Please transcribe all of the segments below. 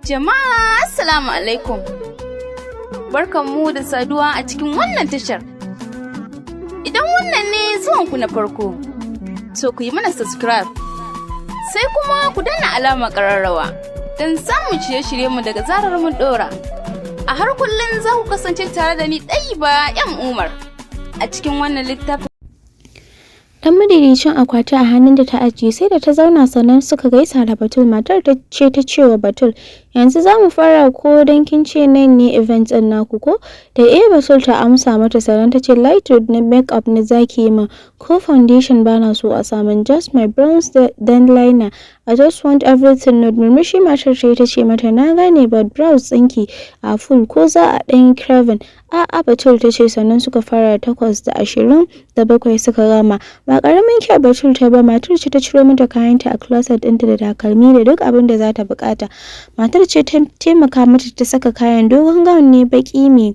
Jama'a, Assalamu alaikum. Barkanmu da saduwa a cikin wannan tashar. Idan wannan ne zuwanku na farko, to ku yi mana subscribe. Sai kuma ku danna alamar ƙararrawa don samun shirye-shiryenmu daga zarar mun ɗora. A har kullum za ku kasance tare da ni Ɗayiba 'yan Umar a cikin wannan littafin. Dan madaidaicin akwati a hannunta ta ajiye. Sai da ta zauna sannan suka gaisa da Batul. Matar ta ce ta cewa Batul, "Yanzu za mu fara ko? Dan kin ce nan ne event ɗin naku ko?" Da "Eh," Batul ta amsa mata. Sannan ta ce, "Light na make up na zaki yi min, ko foundation bana so a samun, just my brows then liner. I just want everything nude." Murmushi matar ta yi ta ce mata, "Na gane, but brows ɗinki a full, ko za a ɗan carving?" "A'a," Batul ta ce. Sannan suka fara. 8:27 suka gama. Ba ƙaramin kyau Batul ta ba. Matar ce ta ciro mata kayanta a closet ɗinta, da takalmi da duk abin da za ta buƙata. Matar ce ta taimaka mata ta saka kayan. Dogon gown ne baƙi mai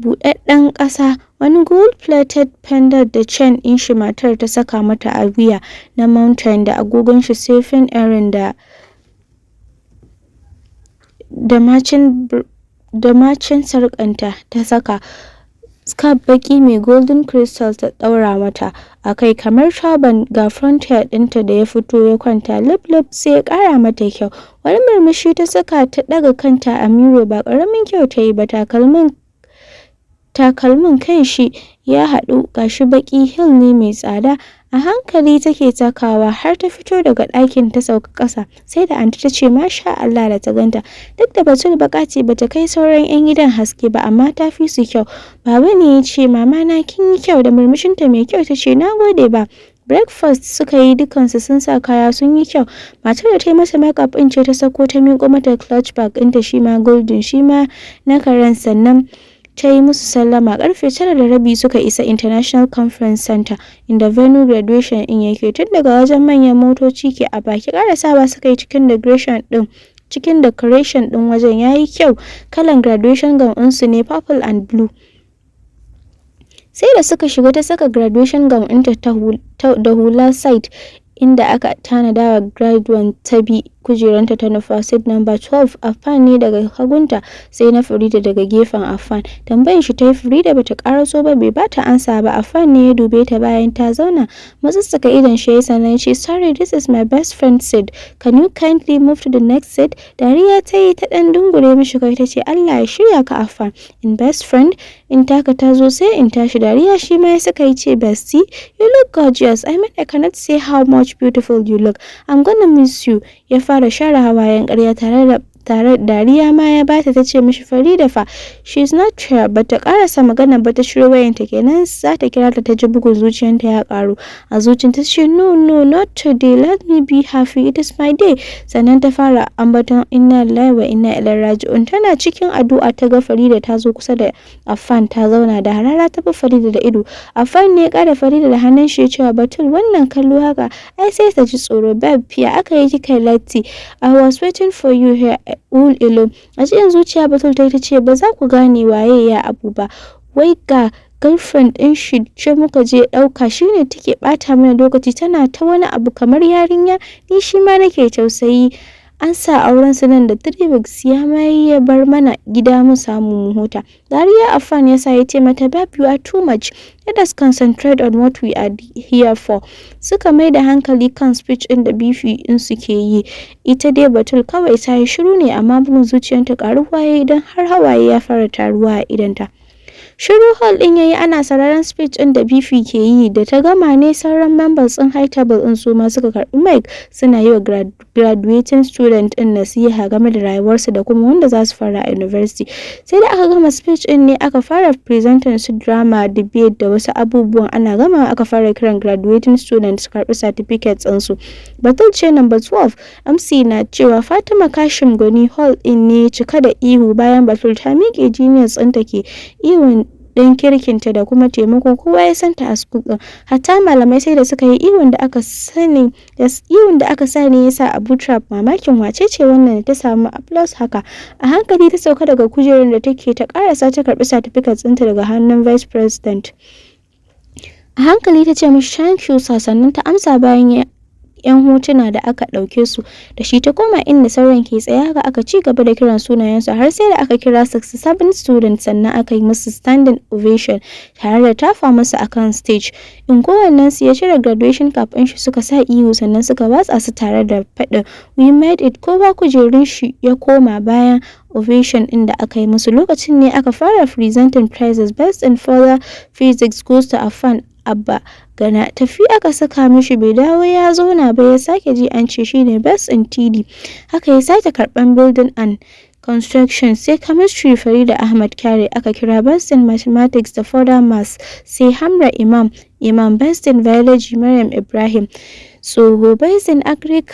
buɗaɗɗen ƙasa, wani gold plated pendant da chain ɗin shi matar ta saka mata a wuya na mountain, da agogon shi safin earring da matching sarƙanta ta saka. Scarf baƙi mai golden crystals ta ɗaura mata a kai kamar turban. Ga front hair ɗinta da ya fito ya kwanta lub-lub, sai ya ƙara mata kyau. Wani murmushi ta saka ta ɗaga kanta a mirror. Ba ƙaramin kyau ta yi ba. Takalmin kan shi ya haɗu, gashi baƙi, heel ne mai tsada. A hankali take takawa har ta fito daga ɗakin ta sauka ƙasa. Sai da anti ta ce "Masha Allah" da ta ganta. Duk da Batul baƙa ce, bata kai sauran 'yan gidan haske ba, amma ta fi su kyau. Baba ne ya ce, "Mama na, kin yi kyau." Da murmushinta mai kyau ta ce, "Na gode ba." Breakfast suka yi. Dukansu sun sa kaya sun yi kyau. Matar da ta yi masa makeup ɗin ce ta sako ta miƙo mata clutch bag ɗinta, shi ma golden, shi ma na karen. Sannan ta yi musu sallama. Karfe 9:30 suka isa International Conference Center, inda venue graduation ɗin yake. Tun daga wajen manyan motoci ke a baki. Karasawa suka yi cikin decoration ɗin. Cikin decoration ɗin wajen yayi kyau. Kalan graduation gown ɗinsu ne purple and blue. Sai da suka shiga ta saka graduation gown ɗinta da hula. Side inda aka tanada wa graduate ta bi kujeranta ta nufa, seat number 12. Affan ne daga hagunta, sai na Farida daga gefen Affan. Tambayan shi ta yi, "Farida bata karaso ba?" Bai bata ansa ba. Affan ne ya dube ta bayan ta zauna. Mutsutsuka idon shi ya, sannan ya ce, "Sorry, this is my best friend seat. Can you kindly move to the next seat?" Dariya ta yi, ta dan dungure mishi kai, ta ce, "Allah ya shirya ka, Affan. In best friend in taka ta zo, sai in tashi." Dariya shi ma ya saka, ya ce, "Bestie, you look gorgeous. I mean, I cannot say how much beautiful you look. I'm gonna miss you." Ya fara share hawayen ƙarya tare da tare dariya ma ya bata. Ta ce mishi, "Farida fa?" "She's not here." Bata karasa magana ba ta shiro wayanta kenan za ta kira ta. Ta ji bugun zuciyarta ya karu. A zuciyarta ta ce, "No, no, not today. Let me be happy. It is my day." Sannan ta fara ambaton "Inna lillahi wa inna ilaihi raji'un." Tana cikin addu'a ta ga Farida ta zo kusa da Affan ta zauna. Da harara ta bi Farida da ido. Affan ne ya kada Farida da hannun shi ya cewa Batul, "Wannan kallo haka ai sai ta ji tsoro. Babe, ya aka yi kika latti? I was waiting for you here all alone." A cikin zuciya Batul ta ce, "Ba za ku gane waye ya Abu ba. Wai ga girlfriend ɗin shi ce muka je ɗauka, shine take ɓata mana lokaci, tana ta wani abu kamar yarinya. Ni shi ma nake tausayi. An sa auren su nan da 3 weeks, ya ma ya bar mana gida mu samu mu huta." Dariya Affan ya sa, ya ce mata, "Babe, you are too much. Let us concentrate on what we are here for." Suka mai da hankali kan speech ɗin da VP ɗin suke yi. Ita dai Batul kawai ta yi shiru ne, amma bugun zuciyarta karuwa ya yi, don har hawaye ya fara taruwa a idonta. Shiru hall ɗin yayi ana sauraron speech ɗin da VP ke yi. Da ta gama ne sauran members ɗin high table ɗin su ma suka karɓi mic, suna yi wa graduating student ɗin nasiha game da rayuwarsu da kuma wanda za su fara a university. Sai da aka gama speech ɗin ne aka fara presenting su drama, debate da wasu abubuwan. Ana gama aka fara kiran graduating students su karɓi certificates ɗinsu. Batul ce number 12. MC na cewa, "Fatima Kashim Goni," hall ɗin ne cika da ihu. Bayan Batul ta miƙe, juniors ɗinta ke ihun ɗin kirkinta da kuma taimako. Kowa ya santa a school ɗin, hatta malamai sai da suka yi ihun da aka sani. Ihun da aka sani ya sa Abu Trap mamakin wace ce wannan da ta samu applause haka. A hankali ta sauka daga kujerar da take, ta karasa ta karbi certificate ɗinta daga hannun vice president. A hankali ta ce mishi, "Thank you, sir." Sannan ta amsa bayan ya Yan hotuna da aka ɗauke su da shi ta koma inda sauran ke tsaye. Haka aka ci gaba da kiran sunayensu har sai da aka kira 67 students, sannan aka yi musu standing ovation tare da tafa musu akan stage. In kowannensu ya cire graduation cap ɗin shi, suka sa ihu, sannan suka watsa su tare da faɗin "We made it." Kowa kujerun shi ya koma bayan ovation ɗin da aka yi musu. Lokacin ne aka fara presenting prizes. Best in Further Physics goes to Afan Abba Gana. Tafi aka saka mishi, bai dawo ya zauna ba ya sake ji an ce shine best in TD. Haka ya sake karban Building and Construction. Sai Chemistry, Farida Ahmad Kyare aka kira. Best in Mathematics da Further Maths sai Hamra Imam Imam. Best in Biology, Maryam Ibrahim Tsoho. Best in Agric,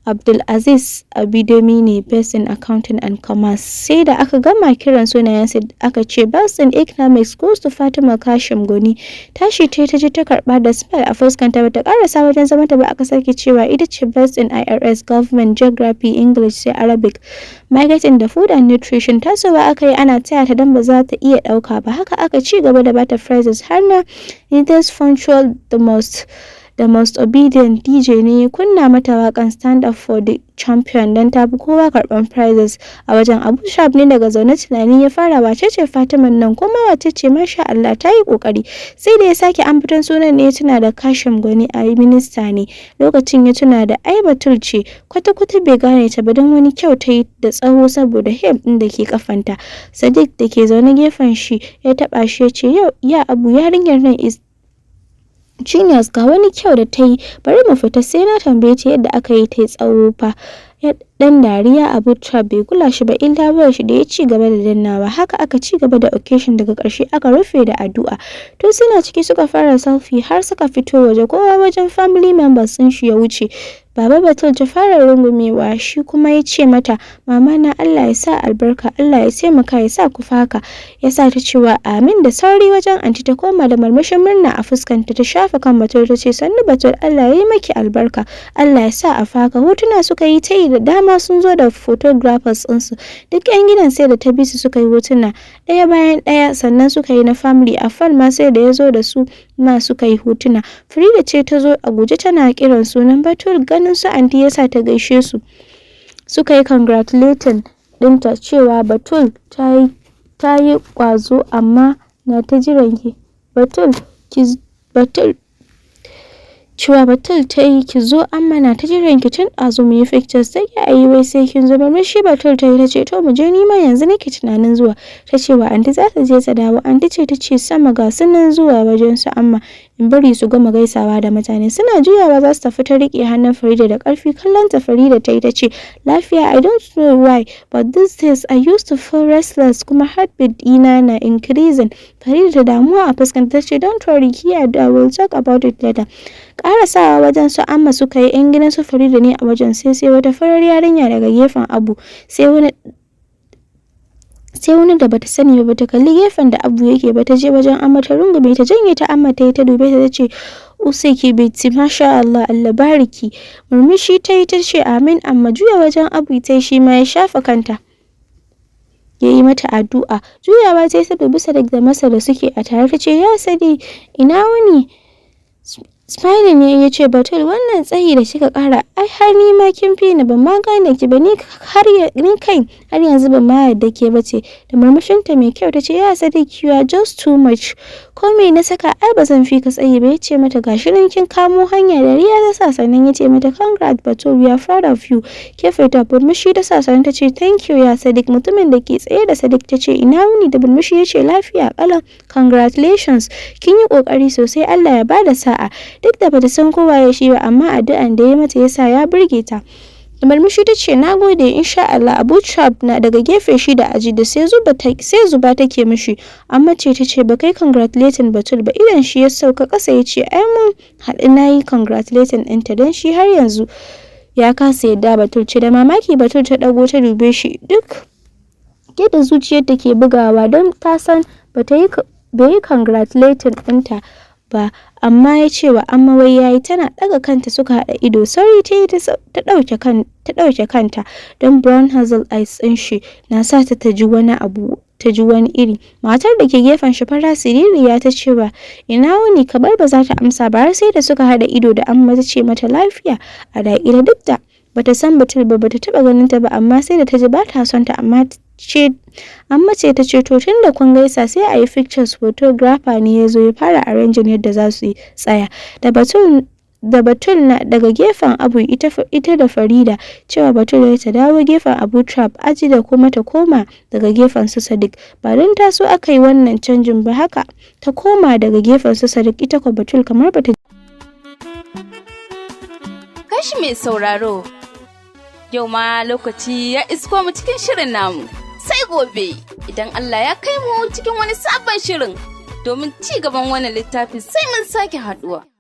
Abdulaziz Abidemi ne. Best in Accounting and Commerce. Sai da aka gama kiran sunayensu aka ce best in Economics goes to Fatima Kashim Goni. Tashi ta ta je ta karba da smile a fuskanta. Bata karasa wajen zamanta ba aka sake cewa ita ce best in IRS, Government, Geography, English, sai Arabic, Marketing da Food and Nutrition. Tasowa aka yi ana taya ta dan ba za ta iya dauka ba. Haka aka ci gaba da bata prizes har na neatest, punctual, the most obedient. DJ ne ya kunna mata wakan "Stand Up for the Champion" don ta fi kowa karban prizes a wajen. Abu Shab ne daga zaune tunani ya fara, wace ce Fatima nan? Kuma wace ce? Masha Allah, ta yi kokari. Sai da ya sake ambaton sunan ne ya tuna da Kashim Gwani a minista ne. Lokacin ya tuna da ai Batul ce. Kwata kwata bai gane ta ba don wani kyau ta yi da tsawo saboda heel din da ke kafanta. Sadiq da ke zaune gefen shi ya taba shi ya ce, "Yau ya Abu, yarinyar nan is genius. Ga wani kyau da ta yi. Bari mu fita sai na tambaye ta yadda aka yi ta yi tsawo fa." Ya dan dariya. Abu bai kula shi ba illa wayar shi da ya ci gaba da dannawa. Haka aka ci gaba da occasion. Daga ƙarshe aka rufe da addu'a. Tun suna ciki suka fara selfie har suka fito waje, kowa wajen family members sun shi ya wuce. Baba Batul ta fara rungumewa, shi kuma ya ce mata, "Mama na, Allah ya sa albarka, Allah ya taimaka ya sa ku faka." Ya sa ta cewa amin da sauri. Wajen anti ta koma da marmashin murna a fuskanta, ta shafa kan Batul ta ce, "Sannu Batul, Allah ya yi maki albarka, Allah ya sa a faka." Hotuna suka yi ta yi da dama, sun zo da photographers ɗinsu. Duk 'yan gidan sai da ta bi su suka yi hotuna ɗaya bayan ɗaya, sannan suka yi na family. Affan ma sai da ya zo da su ma suka yi hotuna. Farida ce ta zo a guje tana kiran sunan Batul. Ganin su anti yasa ta gaishe su, suka yi congratulating ɗinta cewa Batul ta yi ƙwazo, amma na ta jiran ki Batul ki Batul, cewa Batul ta yi, "Ki zo, amma na ta jiran ki tun ɗazu mu yi pictures." Sai ki ayi wai sai kin zo. Murmushi Batul ta yi ta ce, "To mu je, ni ma yanzu nake tunanin zuwa." Ta ce wa anti za ta je ta dawo. Anti ce ta ce sama ga sunan zuwa wajen su amma in bari su gama gaisawa da mutane. Suna juyawa za su tafi ta riƙe hannun Farida da ƙarfi. Kallon ta Farida ta yi ta ce, "Lafiya?" "I don't know why, but these days I used to feel restless, kuma heartbeat ɗina na increasing." Farida da damuwa a fuskanta ta ce, "Don't worry, ki addu'a, we'll talk about it later." Karasawa wajen su amma suka yi, yan gidan su Farida ne a wajen, sai wata farar yarinya daga gefen Abu, sai wani da bata sani ba. Bata kalli gefen da Abu yake ba, ta je wajen amma ta rungume ta. Janye ta amma ta yi ta dube ta ta ce, "Usaiki binti, masha Allah, Allah bariki." Murmushi ta yi ta ce, "Amin amma." Juya wajen Abu ta shi ma ya shafa kanta ya yi mata addu'a. Juyawa ta yi ta dubi Sadiq da masa da suke a tare ta ce, "Ya Sadiq, ina wuni?" Smiling ne ya ce, "Batul, wannan tsayi da kika kara, ai har ni ma kin fi ni, ban ma gane ki ba. Ni har ni kai har yanzu ban ma yarda ke bace." Da murmushinta mai kyau ta ce, "Ya Sadiq, you are just too much. Ko me na saka ai ba zan fi ka tsayi ba." Ya ce mata, "Gashi nan kin kamo hanya." Dariya ta sa, sannan ya ce mata, "Congrats Batul, we are proud of you." Ke fita murmushi ta sa, sannan ta ce, "Thank you, ya Sadiq." Mutumin da ke tsaye da Sadiq ta ce, "Ina wuni?" Da murmushi ya ce, "Lafiya kalam. Congratulations, kin yi kokari sosai, Allah ya bada sa'a." Duk da bata san kowa ya shi ba, amma addu'an da ya mata yasa ya burge ta. Da murmushi ta ce, "Na gode, insha Allah." Abu Trap na daga gefe shi da aji da sai zuba take mishi. Amma ce ta ce, "Ba kai congratulating Batul ba?" Idan shi ya sauka kasa ya ce, "Ai mun haɗu na yi congratulating ɗinta," don shi har yanzu ya kasa yadda Batul ce. Da mamaki Batul ta ɗago ta dube shi, duk yadda zuciyarta ke bugawa, don ta san bata yi bai yi congratulating ɗinta ba, amma ya ce wa amma wai yayi. Tana ɗaga kanta suka haɗa ido. Sauri ta yi ta ɗauke kanta don brown hazel eyes ɗin shi na sa ta ji wani abu. Ta ji wani iri. Matar da ke gefen shi, fara siririya, ta ce ba ina wuni, kamar ba za ta amsa ba, har sai da suka haɗa ido da Amma ta ce mata lafiya a daƙile. Duk da bata san Batul ba, bata taɓa ganin ta ba, amma sai da ta ji ba ta son ta. Amma ce ta ce, "To, tun da kun gaisa, sai a yi pictures." Photographer ne ya zo ya fara arranging yadda za su yi tsaya da Batul na daga gefen Abu, ita da Farida. Cewa Batul ya ta dawo gefen Abu Trap, Aji da kuma ta koma daga gefen su Sadiq. Ba don taso aka yi wannan canjin ba, haka ta koma daga gefen su Sadiq. Ita ko Batul kamar bata Kashi mai sauraro, yau ma lokaci ya isko mu cikin shirin namu. Sai gobe idan Allah ya kai mu cikin wani sabon shirin domin ci gaban wannan littafi, sai mun sake haduwa.